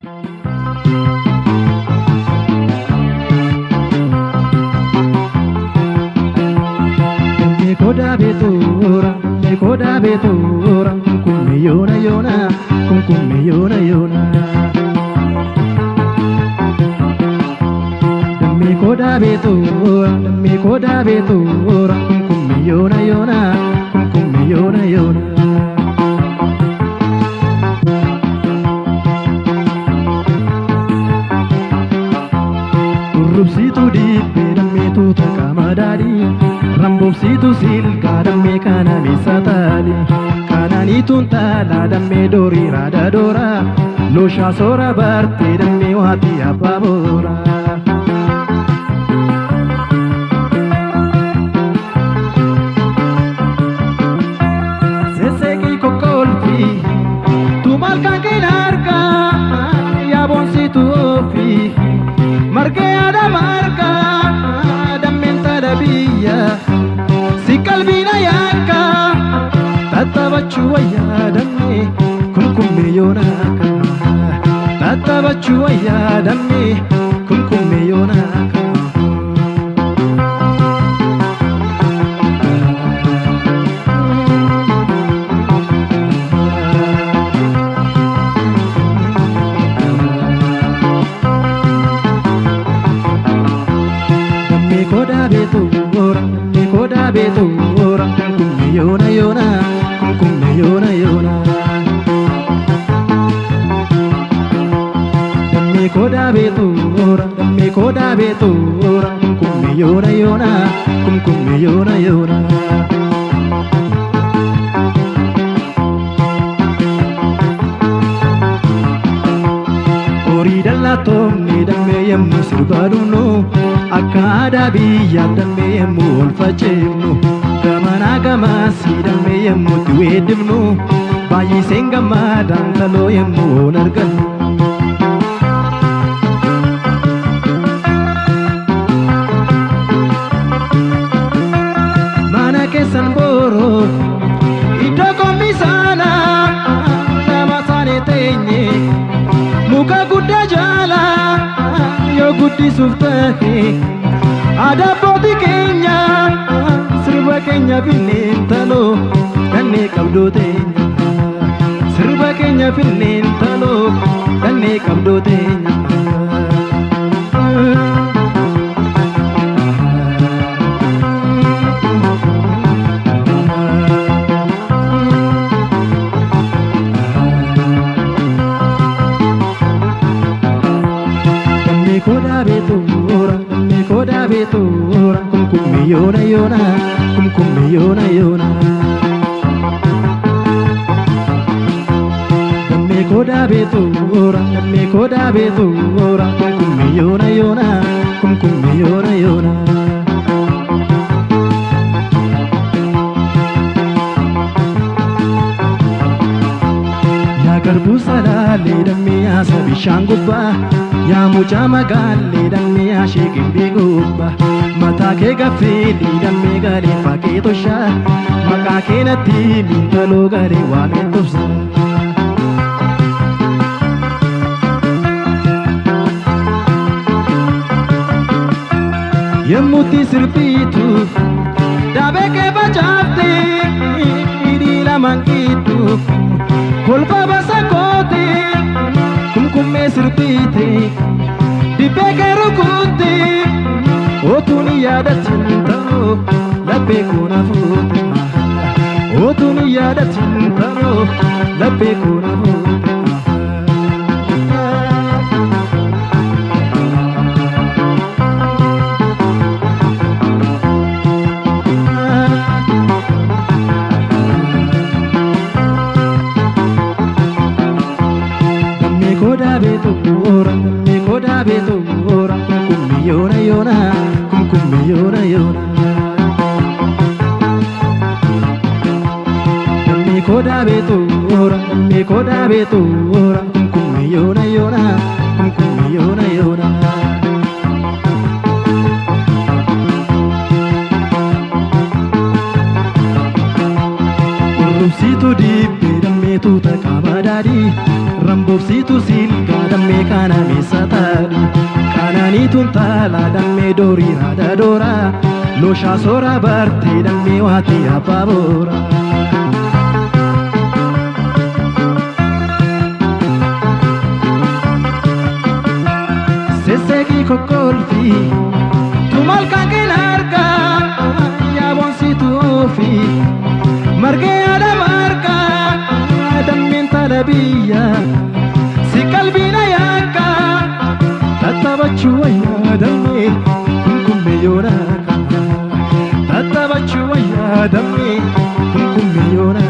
Dammee koo beetuura, dammee koo beetuura, kumkumme yoona yoona, kumkumme yoona yoona. Dammee koo beetuura, dammee koo beetuura, kumkumme yoona yoona, kumkumme yoona yoona. Urrubsituu dibbee dammeetu takka madaali, ramboobsituu silgaa dammee kana meessa taali. Kanaaniituun taalaa dammee doorii raada doora, looshaa soora bartee dammee waatii abbaa boora. Sesseeqii kokkolfi, tumaal kan keen argaa, yaaboonsituu ofii. Margee yaada margaa, dammeen taadha biyya, si qalbiina yaakka, tattaabachuu wayyaa dammee, kumkummee yoona akka. Tattaabachuu wayyaa dammee, kumkummee yoona akka. Dammee koo beetuura, dammee koo beetuura, kumkumme yoona yoona, kumkumme yoona yoona. Dammee koo beetuura, dammee koo beetuura, kumkumme yoona yoona, kumkumme yoona yoona. Horii dallaa toomne dammee yemmuu sirbaa dhumnu, akka aadaa biyyaa dammee yemmuu ol faceefnu, gamanaa gamasii dammee yemmuu itti weeddifnu, baay'iseen gammadaan taloo yemmuu ol argannu. Mana keessan booroo iddoo kommisaanaa nama isaanii teenye muka guddaa jala yoo guddisuuf tahe aadaa abbootii keenya sirba keenya finneen taloo dhannee qabdoo teenya sirba keenya finneen taloo dhannee qabdoo teenya. Dammee koo beetuura, dammee koo beetuura, kumkumme yoona yoona, kumkumme yoona yoona. Dammee koo beetuura, dammee koo beetuura, kumkumme yoona yoona, kumkumme yoona yoona. Yaa garbuu salaalee dammee yaasa bishaan gubbaa, yaa mucaa magaalee dammee yaashee gimbii gubbaa, mataa kee gaffeelii dammee galee fakkee toshaa, maqaa kee natti miintaloo galee waamee tobsa. Yemmuutti sirbiitu daabee kee facaaftee hidhii lamaan gidduu kolfa basa koote kumkummee sirbiite dibbee kee rukutte otuun yaadatin ta'oo laphee koo na fuute otuun yaadatin ta'oo laphee koo na fuute. Dammee koo beetuura, dammee koo beetuura, kumkumme yoona yoona, kumkumme yoona yoona. Dammee koo beetuura, dammee koo beetuura, kumkumme yoona yoona, kumkumme yoona yoona. Urrubsituu dibbee dammeetu takka madaadii, ramboobsituu silgaa Dammee kana meessa taadhi qananii tuntaalaa dammee doorii haadha dooraa looshaa soora bartee dammee waatii abbaa booraa. Sesseeqii kokkolfii tumal kan qina argaa yaaboon si tuufi margee haadha margaa dammeen taala biyya si qalbiina yaakka tattabachuu wayyaa dammee kunkumme yoona tattabachuu wayyaa dammee kunkumme yoona.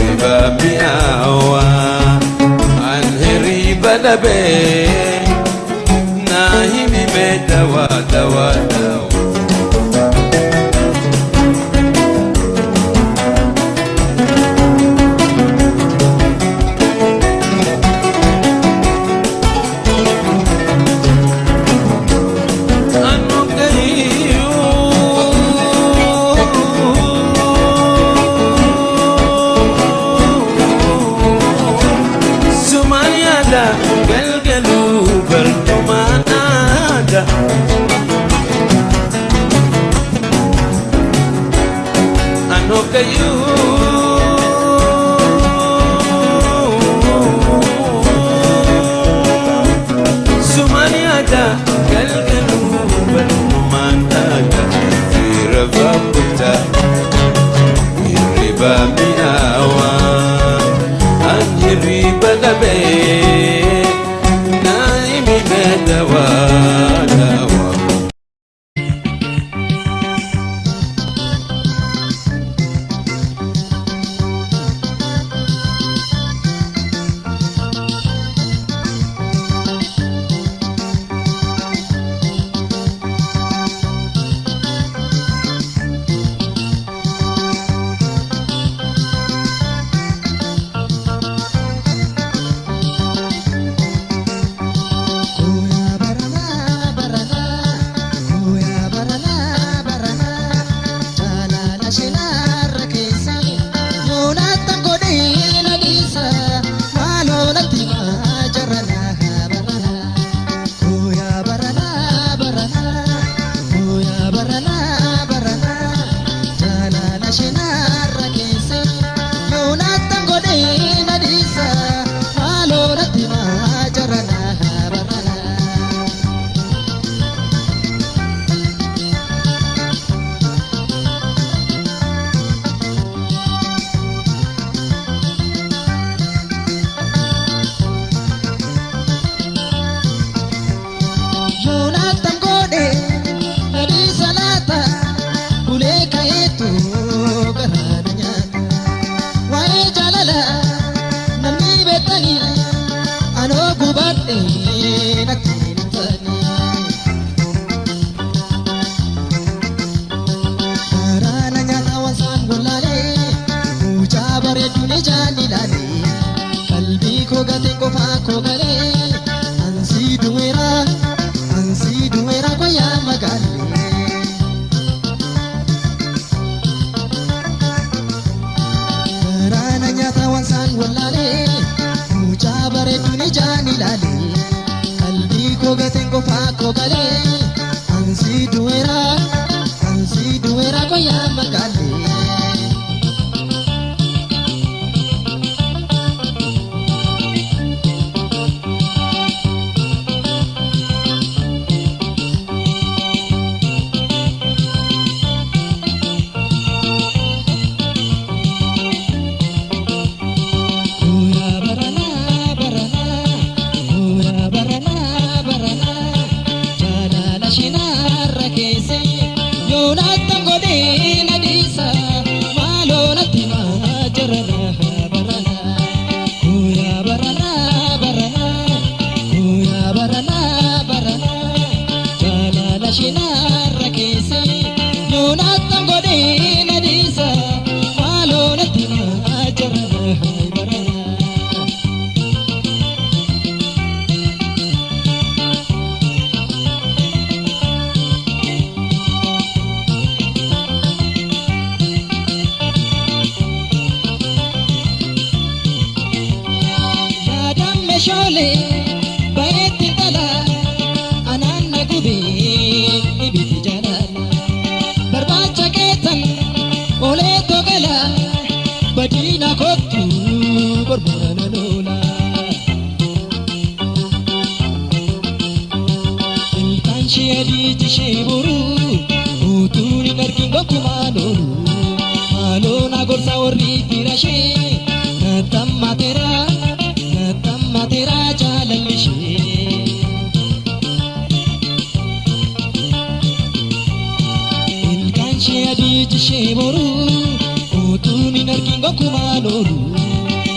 Riba mi'awa. dhabe naa himi mee dawaa dawaa dawaa.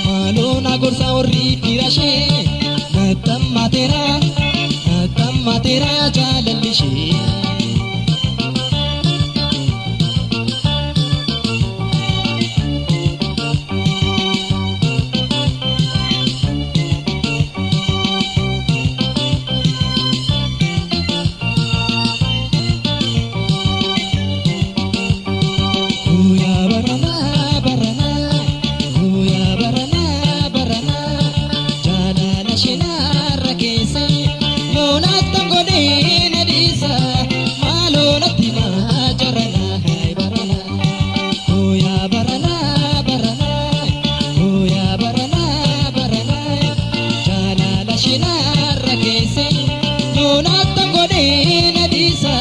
Maaloo na gorsa warri dhiira ishee. Nattammateera nattammateera jaalalli ishee. Guyyaa baranaa baranaa guyyaa baranaa baranaa jaalala shinaarra keessa yoonattan godhee na dhiisa maaloo natti maa jaranaa hayi baranaa. Guyyaa baranaa baranaa guyyaa baranaa baranaa jaalala shinaarra keessa yoonattan godhee na dhiisa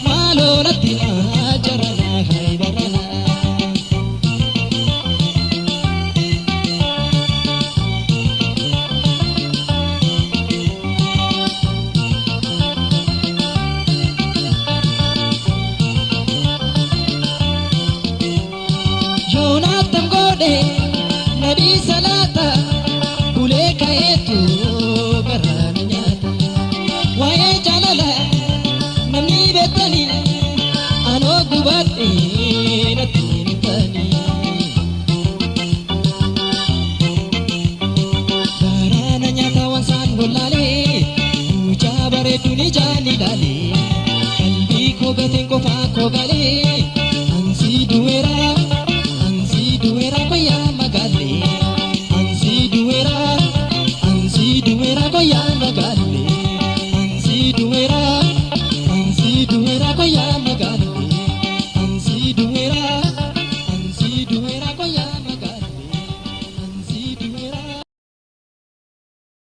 maaloo natti maa jaranaa hayi baranaa. Yoonattan godhe nadhii salaata bulee ka'eetu garaa na nyaata. Waa'ee jaalala namni beektanii anoo gubadhee natti himtanii. Garaa na nyaata waan isaan wallaalee mucaa bareeduun ijaan ilaalee.